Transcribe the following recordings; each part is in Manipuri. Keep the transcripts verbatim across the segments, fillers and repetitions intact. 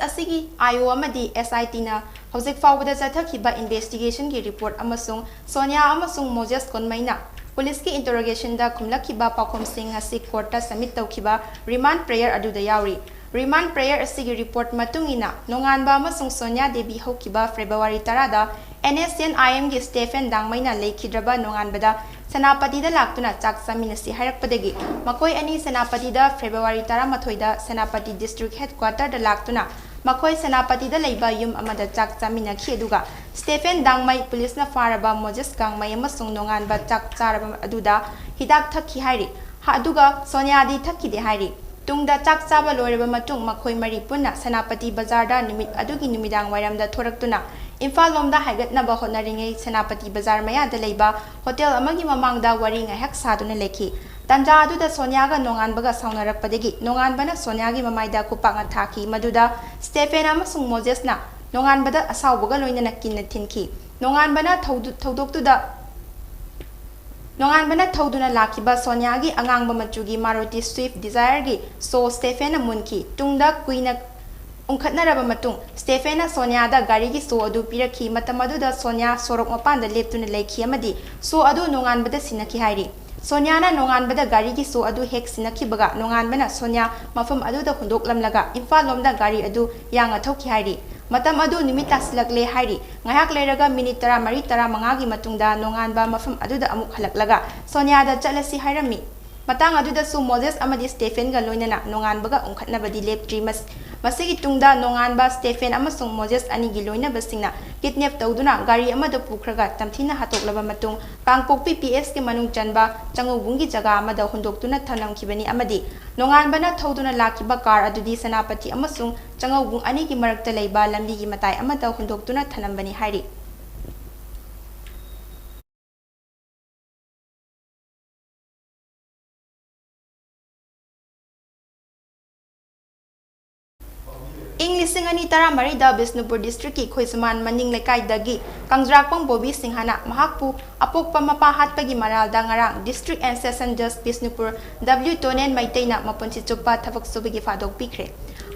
ꯑꯁꯤꯒꯤ ꯑꯥꯏ ꯑꯣ ꯑꯃꯗꯤ ꯑꯦꯁ ꯑꯥꯏ ꯇꯤꯅ ꯍꯧꯖꯤꯛ ꯐꯥꯎꯕꯗ ꯆꯠꯊꯈꯤꯕ ꯏꯟꯚꯦꯁꯇꯤꯒꯦꯁꯟꯒꯤ ꯔꯤꯄꯣꯔꯠ ꯑꯃꯁꯨꯡ ꯁꯣꯅꯤꯌꯥ ꯑꯃꯁꯨꯡ ꯃꯣꯖꯦꯁ ꯀꯣꯟꯃꯩꯅ ꯄꯨꯂꯤꯁꯀꯤ ꯏꯟꯇꯔꯣꯒꯦꯁꯟꯗ ꯈꯨꯝꯂꯛꯈꯤꯕ ꯄꯥꯎꯈꯨꯝꯁꯤꯡ ꯑꯁꯤ ꯀꯣꯔꯠꯇ ꯁꯕꯃꯤꯠ ꯇꯧꯈꯤꯕ ꯔꯤꯃꯥꯟ ꯄ꯭ꯔꯦꯌꯔ ꯑꯗꯨꯗ ꯌꯥꯎꯔꯤ꯫ ꯔꯤꯃꯥꯟ ꯄ꯭ꯔꯦꯌꯔ ꯑꯁꯤꯒꯤ ꯔꯤꯄꯣꯔꯠ ꯃꯇꯨꯡ ꯏꯟꯅ, ꯅꯣꯡꯉꯥꯟꯕ ꯑꯃꯁꯨꯡ ꯁꯣꯅꯤꯌꯥ ꯗꯦꯕꯤ ꯍꯧꯈꯤꯕ ꯐꯦꯕ꯭ꯔꯨꯋꯥꯔꯤ ꯇꯔꯥꯗ ꯑꯦꯟ ꯑꯦꯁ ꯑꯦꯟ ꯑꯥꯏ ꯑꯦꯝꯒꯤ ꯁ꯭ꯇꯦꯐꯦꯟ ꯗꯥꯡꯃꯩꯅ ꯂꯩꯈꯤꯗ꯭ꯔꯕ ꯅꯣꯡꯉꯥꯟꯕꯗ ꯁꯦꯅꯥꯄꯇꯤꯗ ꯂꯥꯛꯇꯨꯅ ꯆꯥꯛ ꯆꯥꯃꯤꯟꯅꯁꯤ ꯍꯥꯏꯔꯛꯄꯗꯒꯤ, ꯃꯈꯣꯏ ꯑꯅꯤ ꯁꯦꯅꯥꯄꯇꯤꯗ ꯐꯦꯕ꯭ꯔꯨꯋꯥꯔꯤ ꯇꯔꯥꯃꯥꯊꯣꯏꯗ ꯁꯦꯅꯥꯄꯇꯤ ꯗꯤꯁꯇ꯭ꯔꯤꯛ ꯍꯦꯗꯀ꯭ꯋꯥꯇꯔꯗ ꯂꯥꯛꯇꯨꯅ ꯃꯈꯣꯏ ꯁꯦꯅꯥꯄꯇꯤꯗ ꯂꯩꯕ ꯌꯨꯝ ꯑꯃꯗ ꯆꯥꯛ ꯆꯥꯃꯤꯟꯅꯈꯤ꯫ ꯑꯗꯨꯒ ꯁ꯭ꯇꯦꯐꯦꯟ ꯗꯥꯡꯃꯩ ꯄꯨꯂꯤꯁꯅ ꯐꯥꯔꯕ ꯃꯣꯖꯦꯁ ꯒꯥꯡꯃꯩ ꯑꯃꯁꯨꯡ ꯅꯣꯡꯉꯥꯟꯕ ꯆꯥꯛ ꯆꯥꯔꯕ ꯑꯗꯨꯗ ꯍꯤꯗꯥꯛ ꯊꯛꯈꯤ ꯍꯥꯏꯔꯤ꯫ ꯍ-, ꯑꯗꯨꯒ ꯁꯣꯅꯤꯌꯥꯗꯤ ꯊꯛꯈꯤꯗꯦ ꯍꯥꯏꯔꯤ꯫ ꯇꯨꯡꯗ ꯆꯥꯛ ꯆꯥꯕ ꯂꯣꯏꯔꯕ ꯃꯇꯨꯡ ꯃꯈꯣꯏ ꯃꯔꯤ ꯄꯨꯟꯅ ꯁꯦꯅꯥꯄꯇꯤ ꯕꯖꯥꯔꯗ ꯅꯨꯃꯤꯠ ꯑꯗꯨꯒꯤ ꯅꯨꯃꯤꯗꯥꯡ ꯋꯥꯏꯔꯝꯗ ꯊꯣꯔꯛꯇꯨꯅ ꯏꯝꯐꯥꯜ ꯂꯣꯝꯗ ꯍꯥꯏꯒꯠꯅꯕ ꯍꯣꯠꯅꯔꯤꯉꯩ ꯁꯦꯅꯥꯄꯇꯤ ꯕꯖꯥꯔ ꯃꯌꯥꯗ ꯂꯩꯕ ꯍꯣꯇꯦꯜ ꯑꯃꯒꯤ ꯃꯃꯥꯡꯗ ꯋꯥꯔꯤ ꯉꯥꯏꯍꯥꯛ ꯁꯥꯗꯨꯅ ꯂꯩꯈꯤ꯫ ꯇꯥꯟꯖꯥ ꯑꯗꯨꯗ ꯁꯣꯅꯤꯌꯥꯒ ꯅꯣꯡꯉꯥꯟꯕꯒ ꯁꯥꯎꯅꯔꯛꯄꯗꯒꯤ ꯅꯣꯡꯉꯥꯟꯕꯅ ꯁꯣꯅꯤꯌꯥꯒꯤ ꯃꯃꯥꯏꯗ ꯈꯨꯄꯥꯛꯅ ꯊꯥꯈꯤ, ꯃꯗꯨꯗ ꯁ꯭ꯇꯦꯐꯦꯟ ꯑꯃꯁꯨꯡ ꯃꯣꯖꯦꯁꯅ ꯅꯣꯡꯉꯥꯟꯕꯗ ꯑꯁꯥꯎꯕꯒ ꯂꯣꯏꯅꯅ ꯀꯤꯟꯅ ꯊꯤꯟꯈꯤ꯫ ꯅꯣꯡꯉꯥꯟꯕꯅ ꯊꯧꯗꯨ-, ꯊꯧꯗꯣꯛꯇꯨꯗ ꯅꯣꯡꯉꯥꯟꯕꯅ ꯊꯧꯗꯨꯅ ꯂꯥꯛꯈꯤꯕ ꯁꯣꯅꯤꯌꯥꯒꯤ ꯑꯉꯥꯡꯕ ꯃꯆꯨꯒꯤ ꯃꯥꯔꯨꯇꯤ ꯁ꯭ꯋꯤꯐ ꯗꯤꯖꯥꯌꯔꯒꯤ ꯁꯣ ꯁ꯭ꯇꯦꯐꯦꯟꯅ ꯃꯨꯟꯈꯤ꯫ ꯇꯨꯡꯗ ꯀꯨꯏꯅ ꯎꯪꯈꯠꯅꯔꯕ ꯃꯇꯨꯡ, ꯁ꯭ꯇꯦꯐꯦꯟꯅ ꯁꯣꯅꯤꯌꯥꯗ ꯒꯥꯔꯤꯒꯤ ꯁꯣ ꯑꯗꯨ ꯄꯤꯔꯛꯈꯤ꯫ ꯃꯇꯝ ꯑꯗꯨꯗ ꯁꯣꯅꯤꯌꯥ ꯁꯣꯔꯣꯛ ꯃꯄꯥꯟꯗ ꯂꯦꯞꯇꯨꯅ ꯂꯩꯈꯤ ꯑꯃꯗꯤ ꯁꯣ ꯑꯗꯨ ꯅꯣꯡꯉꯥꯟꯕꯗ ꯁꯤꯟꯅꯈꯤ ꯍꯥꯏꯔꯤ꯫ ꯁꯣꯅꯤꯌꯥꯅ ꯅꯣꯡꯉꯥꯟꯕꯗ ꯒꯥꯔꯤꯒꯤ ꯁꯣ ꯑꯗꯨ ꯍꯦꯛ ꯁꯤꯟꯅꯈꯤꯕꯒ, ꯅꯣꯡꯉꯥꯟꯕꯅ ꯁꯣꯅꯤꯌꯥ ꯃꯐꯝ ꯑꯗꯨꯗ ꯍꯨꯟꯗꯣꯛꯂꯝꯂꯒ ꯏꯝꯐꯥꯜ ꯂꯣꯝꯗ ꯒꯥꯔꯤ ꯑꯗꯨ ꯌꯥꯡꯅ ꯊꯧꯈꯤ ꯍꯥꯏꯔꯤ꯫ ꯃꯇꯝ ꯑꯗꯨ ꯅꯨꯃꯤꯠ ꯇꯥꯁꯤꯜꯂꯛꯂꯦ ꯍꯥꯏꯔꯤ꯫ ꯉꯥꯏꯍꯥꯛ ꯂꯩꯔꯒ ꯃꯤꯅꯤꯠ ꯇꯔꯥꯃꯔꯤ, ꯇꯔꯥꯃꯉꯥꯒꯤ ꯃꯇꯨꯡꯗ ꯅꯣꯡꯉꯥꯟꯕ ꯃꯐꯝ ꯑꯗꯨꯗ ꯑꯃꯨꯛ ꯍꯜꯂꯛꯂꯒ ꯁꯣꯅꯤꯌꯥꯗ ꯆꯠꯂꯁꯤ ꯍꯥꯏꯔꯝꯃꯤ꯫ ꯃꯇꯥꯡ ꯑꯗꯨꯗꯁꯨ ꯃꯣꯖꯦꯁ ꯑꯃꯗꯤ ꯁ꯭ꯇꯦꯐꯦꯟꯒ ꯂꯣꯏꯅꯅ ꯅꯣꯡꯉꯥꯟꯕꯒ ꯎꯪꯈꯠꯅꯕꯗꯤ ꯂꯦꯞꯇ꯭ꯔꯤ꯫ ꯃꯁ-, ꯃꯁꯤꯒꯤ ꯇꯨꯡꯗ ꯅꯣꯡꯉꯥꯟꯕ, ꯁ꯭ꯇꯦꯐꯦꯟ ꯑꯃꯁꯨꯡ ꯃꯣꯖꯦꯁ ꯑꯅꯤꯒꯤ ꯂꯣꯏꯅꯕꯁꯤꯡꯅ ꯀꯤꯗꯅꯦꯞ ꯇꯧꯗꯨꯅ ꯒꯥꯔꯤ ꯑꯃꯗ ꯄꯨꯈ꯭ꯔꯒ ꯇꯝꯊꯤꯅ ꯍꯥꯠꯇꯣꯛꯂꯕ ꯃꯇꯨꯡ, ꯀꯥꯡꯄꯣꯛꯄꯤ ꯄꯤ ꯑꯦꯁꯀꯤ ꯃꯅꯨꯡ ꯆꯟꯕ ꯆꯉꯧꯕꯨꯡꯒꯤ ꯖꯒꯥ ꯑꯃꯗ ꯍꯨꯟꯗꯣꯛꯇꯨꯅ ꯊꯝꯂꯝꯈꯤꯕꯅꯤ ꯑꯃꯗꯤ ꯅꯣꯡꯉꯥꯟꯕꯅ ꯊꯧꯗꯨꯅ ꯂꯥꯛꯈꯤꯕ ꯀꯥꯔ ꯑꯗꯨꯗꯤ ꯁꯦꯅꯥꯄꯇꯤ ꯑꯃꯁꯨꯡ ꯆꯉꯧꯕꯨꯡ ꯑꯅꯤꯒꯤ ꯃꯔꯛꯇ ꯂꯩꯕ ꯂꯝꯕꯤꯒꯤ ꯃꯇꯥꯏ ꯑꯃꯗ ꯍꯨꯟꯗꯣꯛꯇꯨꯅ ꯊꯝꯂꯝꯕꯅꯤ ꯍꯥꯏꯔꯤ꯫ ꯏꯪ ꯂꯤꯁꯤꯡ ꯑꯅꯤ ꯇꯔꯥꯃꯔꯤꯗ ꯕꯤꯁꯅꯨꯄꯨꯔ ꯗꯤꯁꯇ꯭ꯔꯤꯛꯀꯤ ꯈꯣꯏꯖꯨꯃꯥꯟ ꯃꯅꯤꯡ ꯂꯩꯀꯥꯏꯗꯒꯤ ꯀꯪꯖ꯭ꯔꯥꯛꯄꯝ ꯕꯣꯕꯤ ꯁꯤꯡꯍꯅ ꯃꯍꯥꯛꯄꯨ ꯑꯄꯣꯛꯄ ꯃꯄꯥ ꯍꯥꯠꯄꯒꯤ ꯃꯔꯥꯜꯗ ꯉꯔꯥꯡ District and Session Judge Bishnupur W Tonen ꯃꯩꯇꯩꯅ ꯃꯄꯨꯟꯁꯤ ꯆꯨꯞꯄ ꯊꯕꯛ ꯁꯨꯕꯒꯤ ꯐꯥꯗꯣꯛ ꯄꯤꯈ꯭ꯔꯦ꯫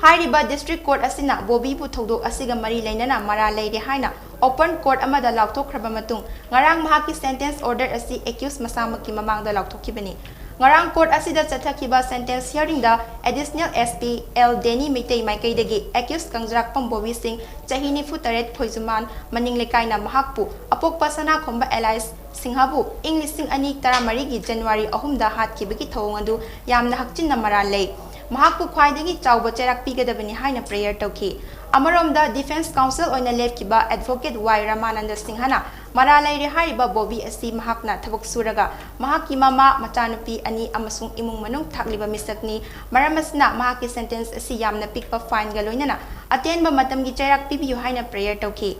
ꯍꯥꯏꯔꯤꯕ district court ꯑꯁꯤꯅ ꯕꯣꯕꯤꯕꯨ ꯊꯧꯗꯣꯛ ꯑꯁꯤꯒ ꯃꯔꯤ ꯂꯩꯅꯅ ꯃꯔꯥꯜ ꯂꯩꯔꯦ ꯍꯥꯏꯅ open court ꯑꯃꯗ ꯂꯥꯎꯊꯣꯛꯈ꯭ꯔꯕ ꯃꯇꯨꯡ, ꯉꯔꯥꯡ ꯃꯍꯥꯛꯀꯤ sentence order ꯑꯁꯤ accused ꯃꯁꯥꯃꯛꯀꯤ ꯃꯃꯥꯡꯗ ꯂꯥꯎꯊꯣꯛꯈꯤꯕꯅꯤ꯫ ꯉꯔꯥꯡ court ꯑꯁꯤꯗ ꯆꯠꯊꯈꯤꯕ sentence hearingꯗ additional SP L Danny Meitei ꯃꯥꯏꯀꯩꯗꯒꯤ accused ꯀꯪꯖ꯭ꯔꯥꯛꯄꯝ ꯕꯣꯕꯤ ꯁꯤꯡ, ꯆꯍꯤ ꯅꯤꯐꯨ ꯇꯔꯦꯠ, ꯈꯣꯏꯖꯨꯃꯥꯟ, ꯃꯅꯤꯡ ꯂꯩꯀꯥꯏꯅ ꯃꯍꯥꯛꯄꯨ ꯑꯄꯣꯛꯄ ꯁꯅꯥꯈꯣꯝꯕ alias ꯁꯤꯡꯍꯕꯨ ꯏꯪ ꯂꯤꯁꯤꯡ ꯑꯅꯤ ꯇꯔꯥꯃꯔꯤꯒꯤ January ꯑꯍꯨꯝꯗ ꯍꯥꯠꯈꯤꯕꯒꯤ ꯊꯧꯑꯣꯡ ꯑꯗꯨ ꯌꯥꯝꯅ ꯍꯛꯆꯤꯟꯅ ꯃꯔꯥꯜ ꯂꯩ꯫ ꯃꯍꯥꯛꯄꯨ ꯈ꯭ꯋꯥꯏꯗꯒꯤ ꯆꯥꯎꯕ ꯆꯩꯔꯥꯛ ꯄꯤꯒꯗꯕꯅꯤ ꯍꯥꯏꯅ prayer ꯇꯧꯈꯤ꯫ ꯑꯃꯔꯣꯝꯗ, defence counsel ꯑꯣꯏꯅ ꯂꯦꯞꯈꯤꯕ advocate ꯋꯥꯏ ꯔꯃꯥꯅꯟꯗ ꯁꯤꯡꯍꯅ ꯃꯔꯥꯜ ꯂꯩꯔꯦ ꯍꯥꯏꯔꯤꯕ ꯕꯣꯕꯤ ꯑꯁꯤ ꯃꯍꯥꯛꯅ ꯊꯕꯛ ꯁꯨꯔꯒ ꯃꯍꯥꯛꯀꯤ ꯃꯃꯥ, ꯃꯆꯥꯅꯨꯄꯤ ꯑꯅꯤ ꯑꯃꯁꯨꯡ ꯏꯃꯨꯡ ꯃꯅꯨꯡ ꯊꯥꯛꯂꯤꯕ ꯃꯤꯁꯛꯅꯤ꯫ ꯃꯔꯝ ꯑꯁꯤꯅ ꯃꯍꯥꯛꯀꯤ sentence ꯑꯁꯤ ꯌꯥꯝꯅ ꯄꯤꯛꯄ fineꯒ ꯂꯣꯏꯅꯅ ꯑꯇꯦꯟꯕ ꯃꯇꯝꯒꯤ ꯆꯩꯔꯥꯛ ꯄꯤꯕꯤꯌꯨ ꯍꯥꯏꯅ prayer ꯇꯧꯈꯤ꯫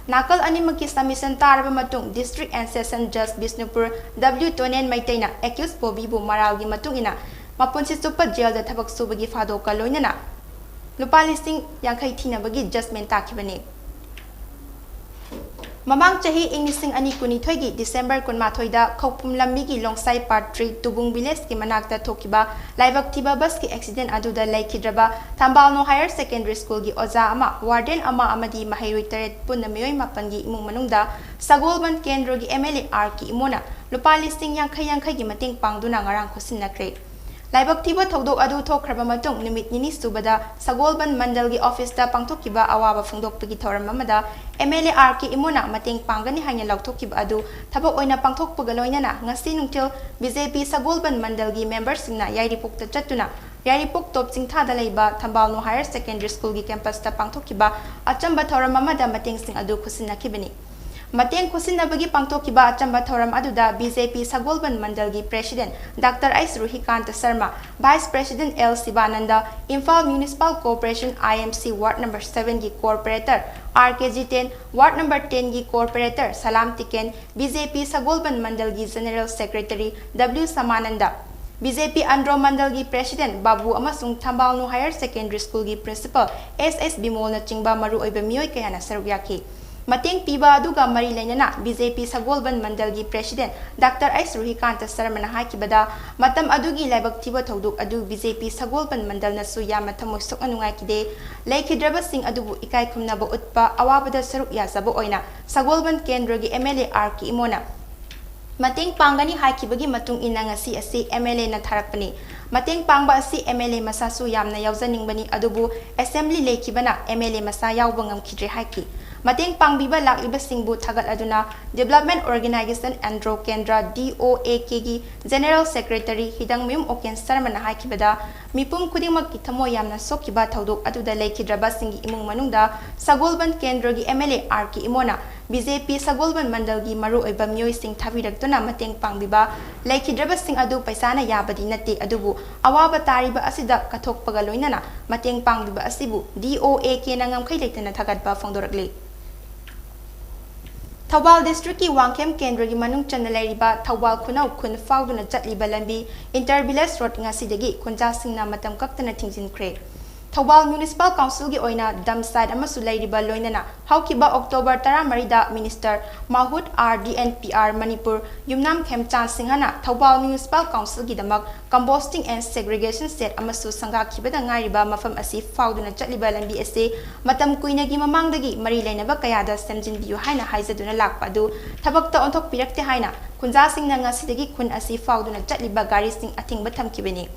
ꯅꯥꯀꯜ ꯑꯅꯤꯃꯛꯀꯤ submission ꯇꯥꯔꯕ ꯃꯇꯨꯡ, District and Session Judge Bishnupur W ꯇꯣꯅꯦꯟ ꯃꯩꯇꯩꯅ accused ꯕꯣꯕꯤꯕꯨ ꯃꯔꯥꯜꯒꯤ ꯃꯇꯨꯡ ꯏꯟꯅ ꯃꯄꯨꯟꯁꯤ ꯆꯨꯞꯄ jailꯗ ꯊꯕꯛ ꯁꯨꯕꯒꯤ ꯐꯥꯗꯣꯛꯀ ꯂꯣꯏꯅꯅ ꯂꯨꯄꯥ ꯂꯤꯁꯤꯡ ꯌꯥꯡꯈꯩ ꯊꯤꯅꯕꯒꯤ judgement ꯇꯥꯈꯤꯕꯅꯤ꯫ ꯃꯃꯥꯡ ꯆꯍꯤ ꯏꯪ ꯂꯤꯁꯤꯡ ꯑꯅꯤ ꯀꯨꯟꯅꯤꯊꯣꯏꯒꯤ December ꯀꯨꯟꯃꯥꯊꯣꯏꯗ ꯈꯧꯄꯨꯝ ꯂꯝꯕꯤꯒꯤ ꯂꯣꯡꯁꯥꯏ Part three ꯇꯨꯕꯨꯡ villageꯀꯤ ꯃꯅꯥꯛꯇ ꯊꯣꯛꯈꯤꯕ ꯂꯥꯏꯕꯛ ꯊꯤꯕ busꯀꯤ accident ꯑꯗꯨꯗ ꯂꯩꯈꯤꯗ꯭ꯔꯕ ꯊꯝꯕꯥꯜꯅꯨ Higher Secondary Schoolꯒꯤ ꯑꯣꯖꯥ ꯑꯃ, warden ꯑꯃ ꯑꯃꯗꯤ ꯃꯍꯩꯔꯣꯏ ꯇꯔꯦꯠ ꯄꯨꯟꯅ ꯃꯤꯑꯣꯏ ꯃꯥꯄꯟꯒꯤ ꯏꯃꯨꯡ ꯃꯅꯨꯡꯗ ꯁꯒꯣꯜꯕꯟ ꯀꯦꯟꯗ꯭ꯔꯒꯤ MLA R ꯀꯦ ꯏꯃꯣꯅ ꯂꯨꯄꯥ ꯂꯤꯁꯤꯡ ꯌꯥꯡꯈꯩ ꯌꯥꯡꯈꯩꯒꯤ ꯃꯇꯦꯡ ꯄꯥꯡꯗꯨꯅ ꯉꯔꯥꯡ ꯈꯨꯠꯁꯤꯟꯅꯈ꯭ꯔꯦ꯫ ꯂꯥꯏꯕꯛ ꯊꯤꯕ ꯊꯧꯗꯣꯛ ꯑꯗꯨ ꯊꯣꯛꯈ꯭ꯔꯕ ꯃꯇꯨꯡ ꯅꯨꯃꯤꯠ ꯅꯤꯅꯤ ꯁꯨꯕꯗ ꯁꯒꯣꯜꯕꯟ ꯃꯟꯗꯜꯒꯤ officeꯇ ꯄꯥꯡꯊꯣꯛꯈꯤꯕ ꯑꯋꯥꯕ ꯐꯣꯡꯗꯣꯛꯄꯒꯤ ꯊꯧꯔꯝ ꯑꯃꯗ MLA R ꯀꯦ ꯏꯃꯣꯅ ꯃꯇꯦꯡ ꯄꯥꯡꯒꯅꯤ ꯍꯥꯏꯅ ꯂꯥꯎꯊꯣꯛꯈꯤꯕ ꯑꯗꯨ ꯊꯕꯛ ꯑꯣꯏꯅ ꯄꯥꯡꯊꯣꯛꯄꯒ ꯂꯣꯏꯅꯅ ꯉꯁꯤ ꯅꯨꯡꯊꯤꯜ BJP ꯁꯒꯣꯜꯕꯟ ꯃꯟꯗꯜꯒꯤ memberꯁꯤꯡꯅ ꯌꯥꯏꯔꯤꯄꯣꯛꯇ ꯆꯠꯇꯨꯅ ꯌꯥꯏꯔꯤꯄꯣꯛ ꯇꯣꯞ ꯆꯤꯡꯊꯥꯗ ꯂꯩꯕ ꯊꯝꯕꯥꯜꯅꯨ Higher Secondary Schoolꯒꯤ campusꯇ ꯄꯥꯡꯊꯣꯛꯈꯤꯕ ꯑꯆꯝꯕ ꯊꯧꯔꯝ ꯑꯃꯗ ꯃꯇꯦꯡꯁꯤꯡ ꯑꯗꯨ ꯈꯨꯠꯁꯤꯟꯅꯈꯤꯕꯅꯤ꯫ ꯃꯇꯦꯡ ꯈꯨꯠꯁꯤꯟꯅꯕꯒꯤ ꯄꯥꯡꯊꯣꯛꯈꯤꯕ ꯑꯆꯝꯕ ꯊꯧꯔꯝ ꯑꯗꯨꯗ BJP ꯁꯒꯣꯜꯕꯟ ꯃꯟꯗꯜꯒꯤ President Doctor S Ruhikanta Sharma, Vice President L Shibananda, Imphal Municipal Corporation, IMC, Ward number sevenꯒꯤ Corporator R K Jiten, Ward number tenꯒꯤ Corporator ꯁꯂꯥꯝ ꯇꯤꯀꯦꯟ, BJP ꯁꯒꯣꯜꯕꯟ ꯃꯟꯗꯜꯒꯤ General Secretary W Samananda, BJP Andro ꯃꯟꯗꯜꯒꯤ President ꯕꯥꯕꯨ ꯑꯃꯁꯨꯡ ꯊꯝꯕꯥꯜꯅꯨ Higher Secondary Schoolꯒꯤ Principal ꯑꯦꯁ ꯑꯦꯁ ꯕꯤꯃꯣꯜꯅꯆꯤꯡꯕ ꯃꯔꯨꯑꯣꯏꯕ ꯃꯤꯑꯣꯏ ꯀꯌꯥꯅ ꯁꯔꯨꯛ ꯌꯥꯈꯤ꯫ ꯃꯇꯦꯡ ꯄꯤꯕ ꯑꯗꯨꯒ ꯃꯔꯤ ꯂꯩꯅꯅ B J P Sagolband ꯃꯟꯗꯜꯒꯤ president doctor H ꯔꯨꯍꯤꯀꯥꯟꯇ ꯁꯔꯃꯅ ꯍꯥꯏꯈꯤꯕꯗ, ꯃꯇꯝ ꯑꯗꯨꯒꯤ ꯂꯥꯏꯕꯛ ꯊꯤꯕ ꯊꯧꯗꯣꯛ ꯑꯗꯨ ꯕꯤ ꯖꯦ ꯄꯤ ꯁꯒꯣꯜꯕꯟ ꯃꯟꯗꯜꯅꯁꯨ ꯌꯥꯝꯅ ꯊꯃꯣꯏ ꯁꯣꯛꯅ ꯅꯨꯡꯉꯥꯏꯈꯤꯗꯦ꯫ ꯂꯩꯈꯤꯗ꯭ꯔꯕꯁꯤꯡ ꯑꯗꯨꯕꯨ ꯏꯀꯥꯏ ꯈꯨꯝꯅꯕ ꯎꯠꯄ ꯑꯋꯥꯕꯗ ꯁꯔꯨꯛ ꯌꯥꯖꯕ ꯑꯣꯏꯅ ꯁꯒꯣꯜꯕꯟ ꯀꯦꯟꯗ꯭ꯔꯒꯤ M L A R K ꯏꯃꯣꯅ ꯃꯇꯦꯡ ꯄꯥꯡꯒꯅꯤ ꯍꯥꯏꯈꯤꯕꯒꯤ ꯃꯇꯨꯡ ꯏꯟꯅ ꯉꯁꯤ ꯑꯁꯤ ꯑꯦꯝ ꯑꯦꯜ ꯑꯦꯅ ꯊꯥꯔꯛꯄꯅꯤ꯫ ꯃꯇꯦꯡ ꯄꯥꯡꯕ ꯑꯁꯤ ꯑꯦꯝ ꯑꯦꯜ ꯑꯦ ꯃꯁꯥꯁꯨ ꯌꯥꯝꯅ ꯌꯥꯎꯖꯅꯤꯡꯕꯅꯤ, ꯑꯗꯨꯕꯨ ꯑꯦꯁꯦꯝꯕ꯭ꯂꯤ ꯂꯩꯈꯤꯕꯅ ꯑꯦꯝ ꯑꯦꯜ ꯑꯦ ꯃꯁꯥ ꯌꯥꯎꯕ ꯉꯝꯈꯤꯗ꯭ꯔꯦ ꯍꯥꯏꯈꯤ꯫ ꯃꯇꯦꯡ ꯄꯥꯡꯕꯤꯕ ꯂꯥꯛꯂꯤꯕꯁꯤꯡꯕꯨ ꯊꯥꯒꯠꯂꯗꯨꯅ Development Organisation Andro Kendra, ꯗꯤ ꯑꯣ ꯑꯦ ꯀꯦꯒꯤ ꯖꯦꯅꯦꯔꯦꯜ ꯁꯦꯀ꯭ꯔꯦꯇꯔꯤ ꯍꯤꯗꯪꯃꯌꯨꯝ ꯑꯣꯀꯦꯟ ꯁꯔꯃꯅ ꯍꯥꯏꯈꯤꯕꯗ, ꯃꯤꯄꯨꯝ ꯈꯨꯗꯤꯡꯃꯛꯀꯤ ꯊꯃꯣꯏ ꯌꯥꯝꯅ ꯁꯣꯛꯈꯤꯕ ꯊꯧꯗꯣꯛ ꯑꯗꯨꯗ ꯂꯩꯈꯤꯗ꯭ꯔꯕꯁꯤꯡꯒꯤ ꯏꯃꯨꯡ ꯃꯅꯨꯡꯗ ꯁꯒꯣꯜꯕꯟ ꯀꯦꯟꯗ꯭ꯔꯒꯤ M L A R K ꯏꯃꯣꯅ ꯕꯤ ꯖꯦ ꯄꯤ ꯁꯒꯣꯜꯕꯟ ꯃꯟꯗꯜꯒꯤ ꯃꯔꯨꯑꯣꯏꯕ ꯃꯤꯑꯣꯏꯁꯤꯡ ꯊꯥꯕꯤꯔꯛꯇꯨꯅ ꯃꯇꯦꯡ ꯄꯥꯡꯕꯤꯕ, ꯂꯩꯈꯤꯗ꯭ꯔꯕꯁꯤꯡ ꯑꯗꯨ ꯄꯩꯁꯥꯅ ꯌꯥꯕꯗꯤ ꯅꯠꯇꯦ, ꯑꯗꯨꯕꯨ ꯑꯋꯥꯕ ꯇꯥꯔꯤꯕ ꯑꯁꯤꯗ ꯀꯠꯊꯣꯛꯄꯒ ꯂꯣꯏꯅꯅ ꯃꯇꯦꯡ ꯄꯥꯡꯕꯤꯕ ꯑꯁꯤꯕꯨ ꯗꯤ ꯑꯣ ꯑꯦ ꯀꯦꯅ ꯉꯝꯈꯩ ꯂꯩꯇꯅ ꯊꯥꯒꯠꯄ ꯐꯣꯡꯗꯣꯔꯛꯂꯤ꯫ ꯊꯧꯕꯥꯜ ꯗꯤꯁꯇ꯭ꯔꯤꯛꯀꯤ ꯋꯥꯡꯈꯦꯝ ꯀꯦꯟꯗ꯭ꯔꯒꯤ ꯃꯅꯨꯡ ꯆꯟꯅ ꯂꯩꯔꯤꯕ ꯊꯧꯕꯥꯜ ꯈꯨꯅꯧ ꯈꯨꯟ ꯐꯥꯎꯗꯨꯅ ꯆꯠꯂꯤꯕ ꯂꯝꯕꯤ ꯏꯟꯇꯔ ꯚꯤꯂꯦꯖ ꯔꯣꯗ ꯉꯁꯤꯗꯒꯤ ꯈꯨꯟꯖꯥꯁꯤꯡꯅ ꯃꯇꯝ ꯀꯛꯇꯅ ꯊꯤꯡꯖꯤꯟꯈ꯭ꯔꯦ꯫ ꯊꯧꯕꯥꯜ ꯃ꯭ꯌꯨꯅꯤꯁꯤꯄꯥꯜ ꯀꯥꯎꯟꯁꯤꯜꯒꯤ ꯑꯣꯏꯅ ꯗꯝ ꯁꯥꯏꯠ ꯑꯃꯁꯨ ꯂꯩꯔꯤꯕ ꯂꯣꯏꯅꯅ ꯍꯧꯈꯤꯕ ꯑꯣꯛꯇꯣꯕꯔ ꯇꯔꯥꯃꯔꯤꯗ ꯃꯤꯅꯤꯁꯇꯔ ꯃꯥꯍꯨꯠ R D N P R Manipur Yumnam Khemchand ꯁꯤꯡꯍꯅ ꯊꯧꯕꯥꯜ ꯃ꯭ꯌꯨꯅꯤꯁꯤꯄꯥꯜ ꯀꯥꯎꯟꯁꯤꯜꯒꯤꯗꯃꯛ Composting and Segregation Shed ꯑꯃꯁꯨ ꯁꯪꯒꯥꯈꯤꯕꯗ ꯉꯥꯏꯔꯤꯕ ꯃꯐꯝ ꯑꯁꯤ ꯐꯥꯎꯗꯨꯅ ꯆꯠꯂꯤꯕ ꯂꯝꯕꯤ ꯑꯁꯤ ꯃꯇꯝ ꯀꯨꯏꯅꯒꯤ ꯃꯃꯥꯡꯗꯒꯤ ꯃꯔꯤ ꯂꯩꯅꯕ ꯀꯌꯥꯗ ꯁꯦꯝꯖꯤꯟꯕꯤꯌꯨ ꯍꯥꯏꯅ ꯍꯥꯏꯖꯗꯨꯅ ꯂꯥꯛꯄ ꯑꯗꯨ ꯊꯕꯛꯇ ꯑꯣꯟꯊꯣꯛꯄꯤꯔꯛꯇꯦ ꯍꯥꯏꯅ ꯈꯨꯟꯖꯥꯁꯤꯡꯅ ꯉꯁꯤꯗꯒꯤ ꯈꯨꯟ ꯑꯁꯤ ꯐꯥꯎꯗꯨꯅ ꯆꯠꯂꯤꯕ ꯒꯥꯔꯤꯁꯤꯡ ꯑꯊꯤꯡꯕ ꯊꯝꯈꯤꯕꯅꯤ꯫